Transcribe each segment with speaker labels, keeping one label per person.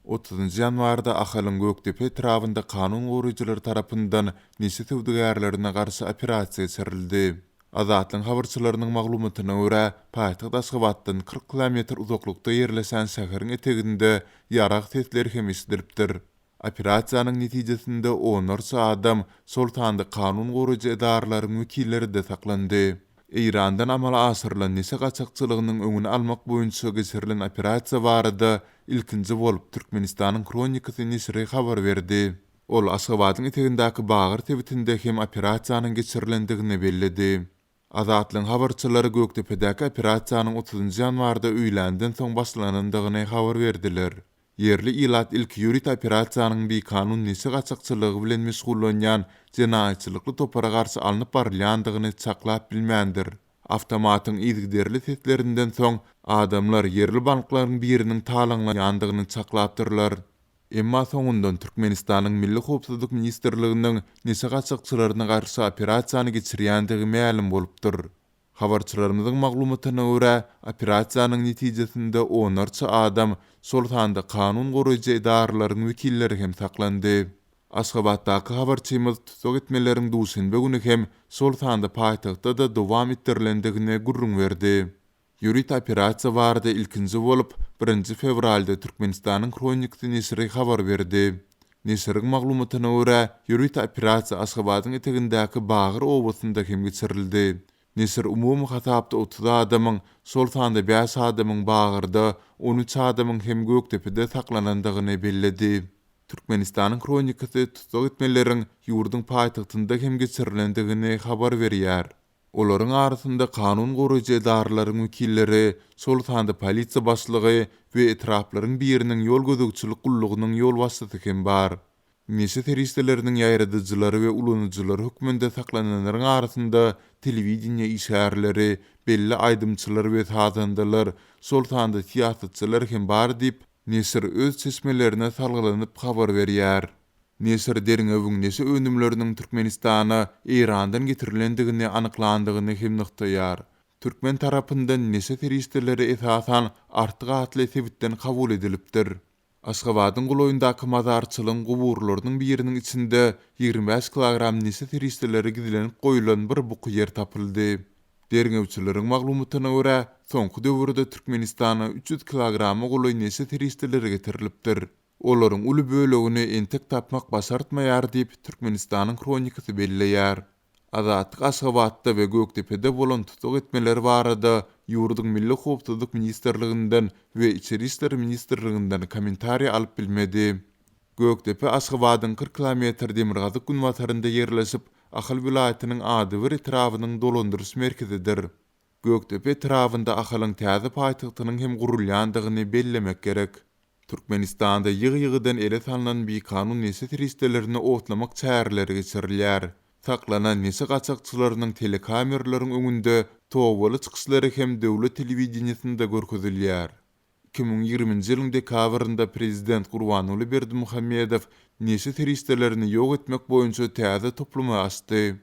Speaker 1: Otuzynjy ýanwarda Ahalyň Gökdepe etrabynda kanun goraýjylar tarapyndan neşe söwdagärlerine garşy operasiýa geçirildi. Azatlygyň habarçylarynyň maglumatyna görä, paýtagt Aşgabatdan 40 kilometr uzaklykda ýerleşen şäheriň eteginde ýarag sesleri hem eşidilipdir. Operasiýanyň netijesinde onlarça adam, şol sanda kanun goraýjy edaralaryň wekilleri-de saklandy. Eýrandan amala aşyrylan neşe gaçakçylygynyň öňüni almak boýunça geçirilen operasiýa barada ilkinji bolup Türkmenistanyň Hronikasy neşiri habar berdi. Ol Aşgabadyň etegindäki Bagyr sebitinde hem operasiýanyň geçirilendigini belledi. Azatlygyň habarçylary Gökdepedäki operasiýanyň otuzynjy ýanwarda öýländen soň başlanandygyny habar berdiler. Ýerli ilat ilki ýörite operasiýanyň bikanun neşe gaçakçylygy bilen meşgullanýan jenaýatçylykly topara garşy alnyp barylýandygyny çaklap bilmändir. Awtomatyň yzygiderli seslerinden soň, adamlar ýerli banklaryň biriniň talaňlanýandygyny çaklapdyrlar. Emma soňundan Türkmenistanyň Milli howpsuzlyk ministrliginiň neşe gaçakçylaryna garşy operasiýany geçirýändigi mälim bolupdyr. Habarçylarymyzyň maglumatyna görä, operasiýanyň netijesinde onlarça adam, şol sanda kanun goraýjy edaralaryň wekilleri hem saklandy. Aşgabatdaky habarçymyz tussag etmeleriň duşenbe güni hem, şol sanda paýtagtda-da dowam etdirilendigini gürrüň berdi. Ýörite operasiýa barada ilkinji bolup, birinji fewralda Türkmenistanyň Hronikasy neşiri habar berdi. Neşiriň maglumatyna görä, ýörite operasiýa Aşgabadyň etegindäki Bagyr obasynda hem geçirildi. Neşir umumy hasapda 30 adamyň, şol sanda bäş adamyň Bagyrda, 13 adamyň hem Gökdepede saklanandygyny belledi. Türkmenistanyň Hronikasy tussag etmeleriň ýurduň paýtagtynda hem geçirilendigini habar berýär. Olaryň arasynda kanun goraýjy edaralaryň wekilleri, şol sanda polisiýa başlygy we etraplaryň biriniň ýol gözegçilik gullugynyň ýolbaşçysy hem bar. Neşe serişdeleriniň ýaýradyjylary we ulanyjylary hökmünde saklananlaryň arasynda telewideniýe işgärleri, belli aýdymçylar we sazandalar, şol sanda syýasatçylar hem bar diýip, neşir öz çeşmelerine salgylanyp habar berýär. Neşir derňewiň neşe önümleriniň Türkmenistana Eýrandan getirilendigini anyklandygyny hem nygtaýar. Türkmen tarapyndan neşe serişdeleri esasan Artyk atly sebitden kabul edilipdir. Aşgabadyň golaýyndaky mazarçylygyň guburlarynyň biriniň içinde 25 kilogram neşe serişdeleri gizlenip goýlan bir buky ýer tapyldy. Derňewçileriň maglumatyna görä, soňky döwürde Türkmenistana 300 kilograma golaý neşe serişdeleri getirilipdir. Olaryň uly bölegini entek tapmak başartmaýar diýip, Türkmenistanyň Hronikasy belleýär. Azatlyk Aşgabatda we Gökdepede bolan tussag etmeler barada ýurduň Milli howpsuzlyk ministrliginden we Içeri işler ministrliginden kommentariý alyp bilmedi. Gökdepe Aşgabadyň 40 kilometr demirgazyk-günbatarynda ýerleşip, Ahal welaýatynyň adybir etrabynyň dolandyryş merkezidir. Gökdepe etrabynda Ahalyň täze paýtagtynyň hem gurulýandygyny bellemek gerek. Türkmenistanda ýygy-ýygydan ele salnan bikanun neşe serişdelerini otlamak çäreleri geçirilýär. Saklanan neşe gaçakçylarynyň telekameralaryň öňünde tobaly çykyşlary hem döwlet telewideniýesinde görkezilýär. 2020-nji ýylyň dekabrynda prezident Gurbanguly Berdimuhamedow neşe serişdelerini ýok etmek boýunça täze toplumy açdy.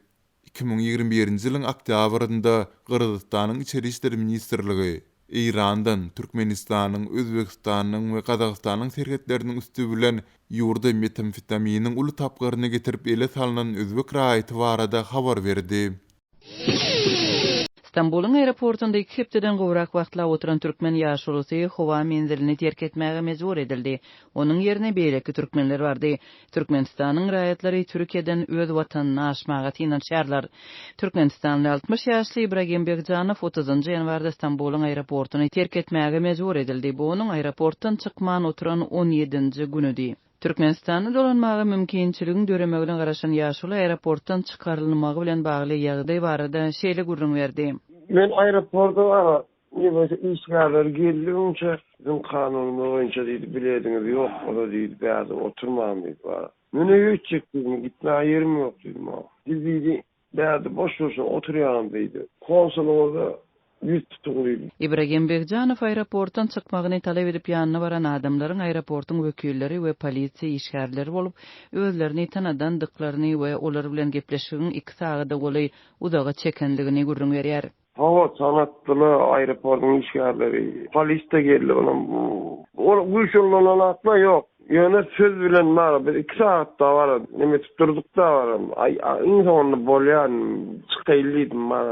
Speaker 1: 2021-nji ýylyň oktýabrynda Gyrgyzystanyň Içeri işler ministrligi Eýrandan Türkmenistanyň, Özbegistanyň we Gazagystanyň serhetleriniň üsti bilen ýurda metamfetaminiň uly tapgyryny getirip ele salnan özbek raýaty barada habar berdi.
Speaker 2: Stambulyň aeroportunda iki hepdeden gowrak wagtlap oturan türkmen ýaşulusy howa menzilini terk etmäge mejbur edildi. Onuň ýerine beýleki türkmenler bardy. Türkmenistanyň raýatlary Türkiýeden öz watanyna aşmaga synanyşýarlar. Türkmenistanly 60 ýaşly Ibragim Begjanow otuzynjy ýanwarda Stambulyň aeroportuny terk etmäge mejbur edildi. Bu onuň aeroportdan çykman oturan on ýedinji günüdi. Türkmenistana dolanmaga mümkinçiligiň döremegine garaşan ýaşuly aeroportdan çykarylmagy bilen bagly ýagdaý barada şeýle gürrüň berdi.
Speaker 3: Men aeroporta Neme işgärler geldi öňçe biziň kanunymyz boýunça diýdi bilediňiz ýok bolsa diýdi bärde oturmaň diýdi bara. Men öýe gitjek diýdim gitmäge ýerim ýok diýdim a. Siz diýdi bärde boş boşuna oturýaňyz diýdi. Konsulyňyza ýüz tutuň diýdi.
Speaker 2: Ibragim Begjanow aeroportdan çykmagyny talap edip ýanyna baran adamlaryň aeroportuň wekilleri we polisiýa işgärleri bolup özlerini tanadandyklaryny we olar bilen gepleşigiň iki sagada golaý uzaga çekendigini gürrüň berýär.
Speaker 3: Hawa, tanatdylar aeroportyň işgärleri. Polis-de geldi, onam ol güýç ullanan atlar ýok. Ýöne söz bilen bar, biz iki sagat da bar, neme etip durduk da bar. Aý, iň soňunda bolýar, çykaýly diýdim bar,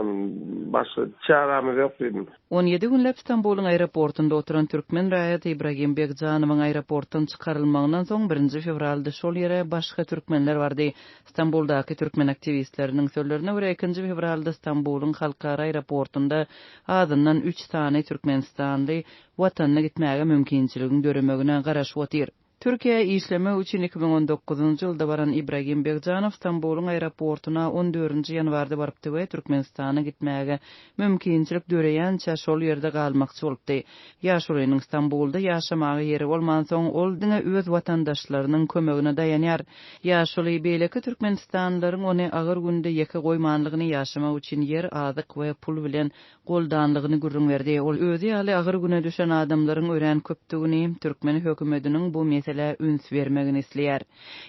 Speaker 3: başga çärämiz ýok diýdim.
Speaker 2: 17 günläp Stambulyň aeroportunda oturan türkmen raýaty Ibragim Begjanowyň aeroportdan çykarylmagyndan soň birinji fewralda şol ýere başga türkmenler bardy. Stambuldaky türkmen aktiwistleriniň sözlerine görä, ikinji fewralda Stambulyň halkara aeroportunda azyndan üç sany türkmenistanly Watanyna gitmäge mümkinçiligiň döremegine garaşyp otyr. Türkiýä işlemek üçin 2019-njy ýylda baran Ibragim Begjanow Stambulyň aeroportuna on dördünji ýanwarda barypdy we Türkmenistana gitmäge mümkinçilik döreýänçä şol ýerde galmakçy bolupdy. Ýaşulynyň Stambulda ýaşamaga ýeri bolmansoň, ol diňe öz watandaşlarynyň kömegine daýanýar. Ýaşuly beýleki türkmenistanlylaryň ony agyr günde ýeke goýmanlygyny, ýaşamak üçin ýer, azyk we pul bilen goldanlygyny gürrüň berdi. Ol özi ýaly agyr güne düşen adamlaryň örän köpdügini, türkmen hökümetiniň bu meselä üns bermegini isleýär.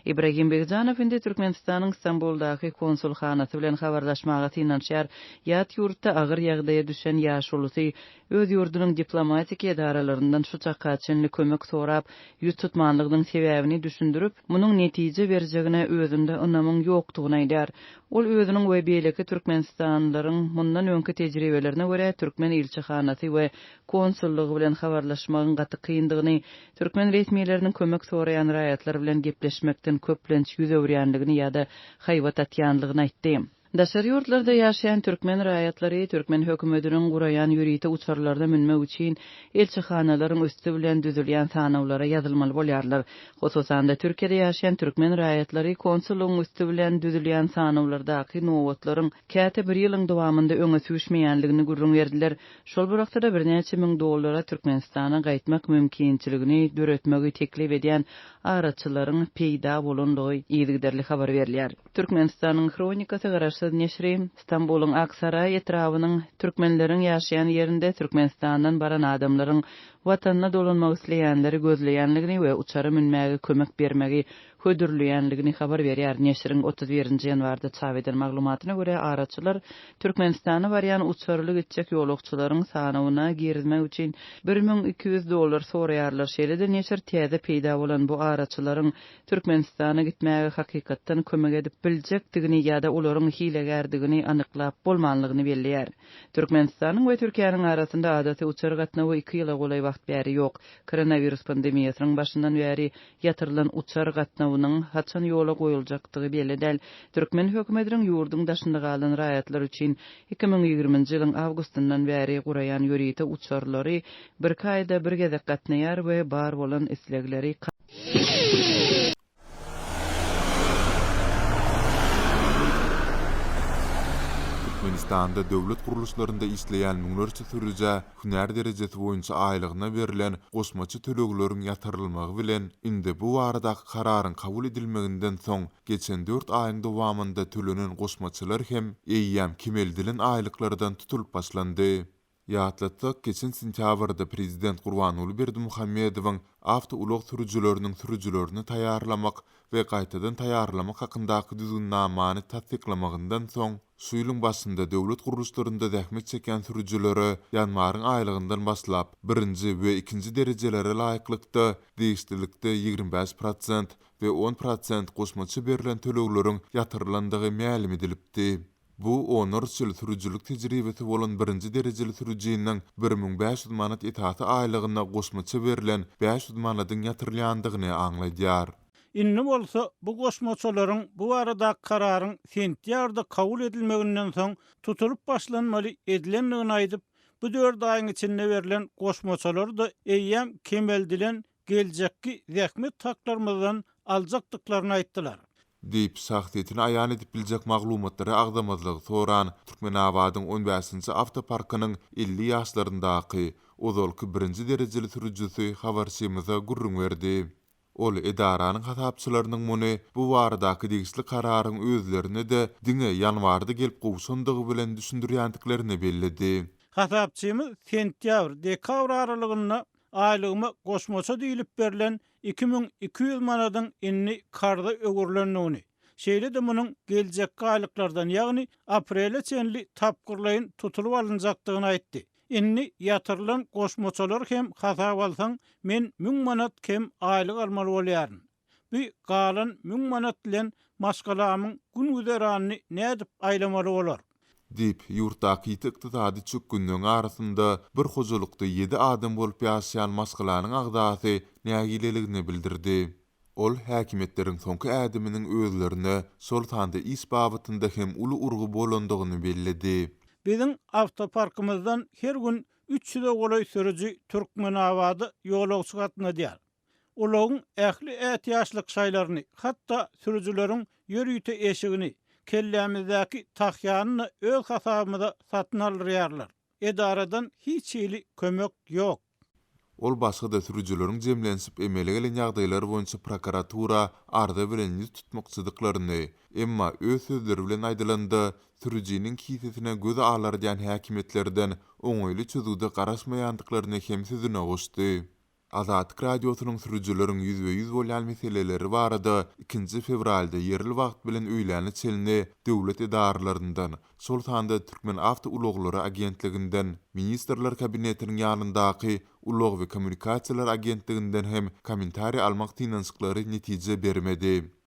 Speaker 2: Ibragim Begjanow indi Türkmenistanyň Stambuldaky konsulhanasy bilen habarlaşmaga synanyşýar. Ýat ýurtda agyr ýagdaýa düşen ýaşulusy öz ýurdunyň diplomatik edaralaryndan şu çaka çenli kömek sorap, ýüz tutmanlygynyň sebäbini düşündirip, munuň netije berjegine özünde ynamyň ýokdugyny aýdýar. Ol özüniň we beýleki türkmenistanlylaryň mundan öňki tejribelerine görä, türkmen ilçihanasy we konsullygy bilen habarlaşmagyň gaty kyndygyny, türkmen resmileriniň kömek soraýan raýatlar bilen gepleşmekden köplenç ýüz öwürýänligini ýa-da haýbat atýanlygyny aýtdy. Daşary ýurtlarda ýaşaýan türkmen raýatlary türkmen hökümetiniň guraýan ýörite uçarlaryna münmek üçin ilçihanalaryň üsti bilen düzülýän sanawlara ýazylmaly bolýarlar. Hususan-da, Türkiýede ýaşaýan türkmen raýatlary konsullygyň üsti bilen düzülýän sanawlardaky nobatlaryň käte bir ýylyň dowamynda öňe süýşmeýänligini gürrüň berdiler. Şol bir wagtda-da birnäçe müň dollara Türkmenistana gaýtmak mümkinçiligini döretmegi teklip edýän araçylaryň peýda bolandygy yzygiderli habar berilýär. Türkmenistanyň Hronikasy garaşsyz neşiri Stambulyň Aksaraý etrabynyň türkmenleriň ýaşaýan ýerinde Türkmenistandan baran adamlaryň Watanyna dolanmak isleýänleri gözleýänligini we uçara münmäge kömek bermegi hödürleýänligini habar berýär. Neşiriň 31 nji ýanwarda çap eden maglumatyna görä, araçylar Türkmenistana barýan uçarly gitjek ýolagçylaryň sanawyna girizmek üçin 1200 dollar soraýarlar. Şeýle-de neşir täze peýda bolan bu araçylaryň Türkmenistana gitmäge hakykatdan kömek edip biljekdigini ýa-da olaryň hilegärdigini anyklap bolmanlygyny belleýär. Türkmenistanyň we Türkiýäniň arasynda adaty uçar gatnawy iki ýyla golaý wagt bäri ýok. Koronawirus pandemiýasynyň başyndan bäri ýatyrylan uçar gatnawynyň haçan ýola goýuljakdygy belli däl. Türkmen hökümetiniň ýurduň daşynda galan raýatlar üçin 2020-nji ýylyň awgustyndan bäri guraýan ýörite uçarlary birki aýda bir gezek gatnaýar we bar bolan islegleri
Speaker 1: Türkmenistanda döwlet gurluşlarynda işleýän müňlerçe sürüjä hünär derejesi boýunça aýlygyna berlen goşmaça tölegleriň ýatyrylmagy bilen, indi bu baradaky kararyň kabul edilmeginden soň geçen dört aýyň dowamynda tölenen goşmaçalar hem eýýäm kemeldilen aýlyklardan tutulyp başlandy. Ýatlatsak, geçen sentýabrda prezident Gurbanguly Berdimuhamedowyň awtoulag sürüjileriniň sürüjilerini taýýarlamak we gaýtadan taýýarlamak hakyndaky düzgünnamany tassyklamagyndan soň, şu ýylyň başynda döwlet gurluşlarynda zähmet çekýän sürüjilere ýanwaryň aýlygyndan başlap, birinji we ikinji derejelere laýyklykda degişlilikde 25 prosent we 10 prosent goşmaça berlen tölegleriň ýatyrylandygy mälim edilipdi. Bu onlarça ýyl sürüjilik tejribesi bolan birinji derejeli sürüjiniň 1500 manat esasy aýlygyna goşmaça berlen 500 manadyň ýatyrylýandygyny aňladýar.
Speaker 4: Indi bolsa bu goşmaçalaryň bu baradaky kararyň sentýabrda kabul edilmeginden soň tutulyp başlanmaly edilendigini aýdyp, bu dört aýyň içinde berlen goşmaçalary-da eýýäm kemeldilen geljekki zähmet haklarymyzdan aljakdyklaryny aýtdylar.
Speaker 1: Diýip, şahsyýetini aýan edip biljek maglumatlary agzamazlygy soran Türkmenabadyň on bäşinji awtoparkynyň 50 ýaşlaryndaky, ozalky birinji derejeli sürüjisi habarçymyza gürrüň berdi. Ol edaranyň hasapçylarynyň muny bu baradaky degişli kararyň özlerine-de diňe ýanwarda gelip gowşandygy bilen düşündirýändiklerini belledi.
Speaker 4: Hasapçymyz sentýabr, dekabr aralygynda aýlygyma goşmaça diýlip berlen 2200 manadyň indi karza öwrülendigini, şeýle-de munuň geljekki aýlyklardan, ýagny aprele çenli tapgyrlaýyn tutulyp alynjakdygyny aýtdy. Indi ýatyrylan goşmaçalary hem hasaba alsaň, men müň manat kem aýlyk almaly bolýaryn. Bu galan müň manat bilen maşgalamyň gün-güzeranyny nädip aýlamaly bolar?
Speaker 1: Diýip, ýurtdaky ýiti ykdysady çökgünligiň arasynda bir hojalykda ýedi adam bolup ýaşaýan maşgalanyň agzasy nägileligini bildirdi. Ol häkimiýetleriň soňky ädiminiň özlerine, şol sanda iş babatynda hem uly urgy bolandygyny belledi.
Speaker 4: Biziň awtoparkymyzdan her gün üç ýüze golaý sürüji Türkmenabada ýolagçy gatnadýar. Ulagyň ähli ätiýaçlyk şaýlaryny, hatda sürüjileriň ýörite eşigini, kellämizdäki tahýany-da öz hasabymyza satyn aldyrýarlar. Edaradan hiç hili kömek ýok.
Speaker 1: Ol başga-da sürüjileriň jemlenişip emele gelen ýagdaýlar boýunça prokuratura arza bilen ýüz tutmakçydyklaryny, emma öz sözleri bilen aýdylanda, sürüjiniň kisesine göz alardýan häkimiýetlerden oňaýly çözgüde garaşmaýandyklaryny hem sözüne goşdy. Azatlyk Radiosynyň sürüjileriň ýüzbe-ýüz bolýan meseleleri barada ikinji fewralda ýerli wagt bilen öýläne çenli döwlet edaralaryndan, şol sanda Türkmenawtoulaglary agentliginden, Ministrler Kabinetiniň ýanyndaky Ulag we kommunikasiýalar agentliginden hem kommentariý almak synanyşyklary netije bermedi.